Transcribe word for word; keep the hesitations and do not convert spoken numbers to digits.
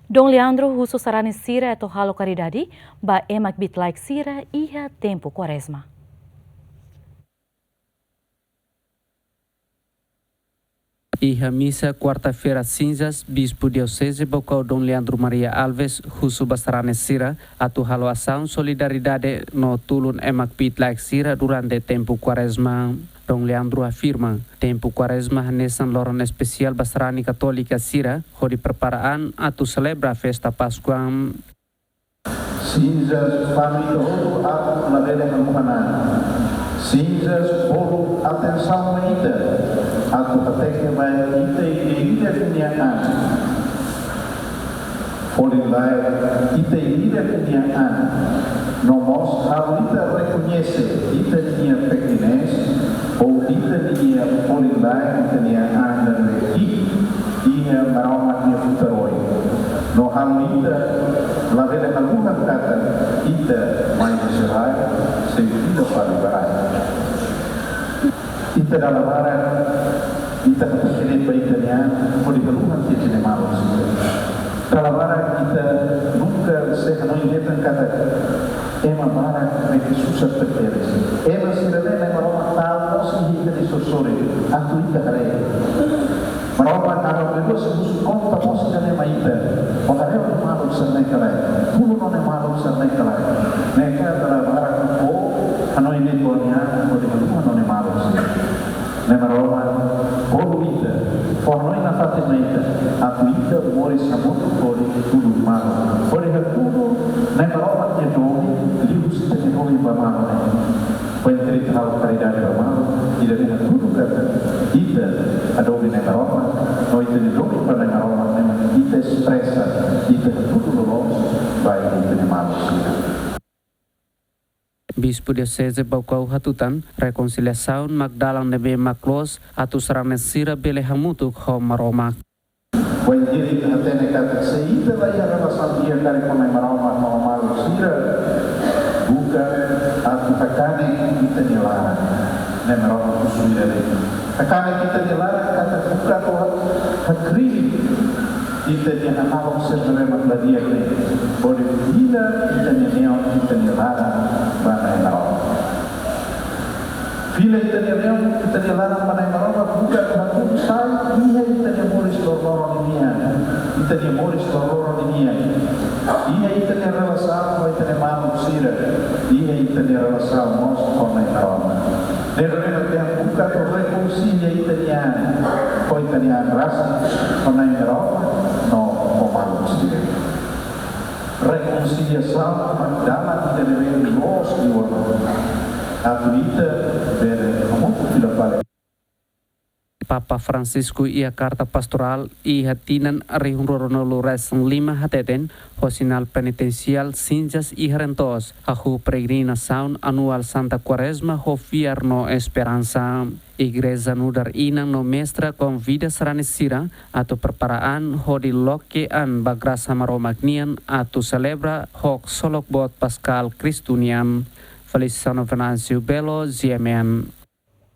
Dom Leandro husu sarani sira atu halo karidade ba ema kbiit-laek sira iha tempu Kuarezma. Iha misa kuarta-feira sinzas, Bispu Dioseze Baucau Dom Leandro Maria Alves husu ba sarani sira atu halo asaun solidariedade no tulun ema kbiit-laek sira durante tempu Kuarezma. Dom Leandro afirma, tempu Kuarezma hanesan loron espesiál ba sarani katólika sira, hodi prepara an atu selebra festa Páskua. Sinzas fanu ita hotu atu labele haluha an. Sinzas bolu atensaun mai ita atu hateke ba ita ida-idak nia an. Folin-laek ita ida-idak nia an. No mós halo ita rekoñese ita-nia pekinés, ou ita-nia folin-laek, ita-nia an ne'ebé ki'ik iha Maromak nia futar oin. No halo ita labele haluha katak ita mai husi rai, sei fila fali ba rai. Ita dala barak, ita hateke de'it ba ita-nia an, hodi haluha tiha ita-nia maluk sira. Dala barak ita nunka sei hanoin hetan katak ema barak ne'ebé susar terteres. Ema sira-ne'e Maromak tau mós iha ita-nia sorin-sorin, atu ita haree. Maromak, Aman ne'ebé doce, husu konta mós ida-ne'e mai ita. Ó haree ó-nia maluk sira-ne'e ka lae. Tulun ó-nia maluk sira-ne'e ka lae. Ne'e ka dala barak ó hanoin de'it ba ó-nia an, hodi haluha ó-nia maluk sira. Ne'e Maromak bolu ita, fó hanoin nafatin mai ita, atu ita moris hamutuk hodi tulun malu. Hodi hatudu Na'i Maromak nia domin, liuhusi ita-nia domin ba malu ne'e. Bainhira ita halo karidade ba malu, ida-ne'e hatudu katak ita hadomi Na'i Maromak, no ita-nia domin ba Na'i Maromak ne'e mak ita espresa, ita hatudu loloos ba ita-nia maluk sira. Bispu Dioseze Baucau hatutan, rekonsiliasaun mak dalan ne'ebé mak loos atu sarani sira bele hamutuk ho Maromak. Bainhira ita hatene katak se ita la iha relasaun di'ak karik ho Na'i Maromak no maluk sira, buka atu hakanek ita-nia laran. Na'i Maromak husu ida-ne'e. Hakanek ita-nia laran katak buka atu hakribi ita-nia hahalok sira ne'ebé mak la di'ak ne'e. Hodi fila ita-nia neon, ita-nia laran ba Na'i Maromak. Fila ita-nia neon, ita-nia laran ba Na'i Maromak, buka atu hatudu sai iha ita-nia moris loroloron ninian. Ita-nia moris loroloron ninian. Iha ita-nia relasaun ho ita-nia maluk sira. Iha ita-nia relasaun mós ho Na'i Maromak. Ne'ebé mak ita buka atu rekonsilia ita-nia an ho ita-nia an rasik, ho Na'i Maromak no ho maluk sira. Rekonsiliasaun mak dalan ida ne'ebé loos liu ona atu ita bele hamutuk fila fali. Papa Francisco iha karta pastorál iha tinan rihun rua rua-nulu resin lima hateten, ho sinál penitensiál sinjas iha rentos, hahú peregrinasaun anuál Santa Kuarezma ho fiar no esperansa. Igreja nu'udar inan no mestra konvida sarani sira atu prepara an hodi loke an ba grasa Maromak nian atu selebra ho ksolok boot Paskál Kristu nian. Feliciano Venâncio Belo, G M N.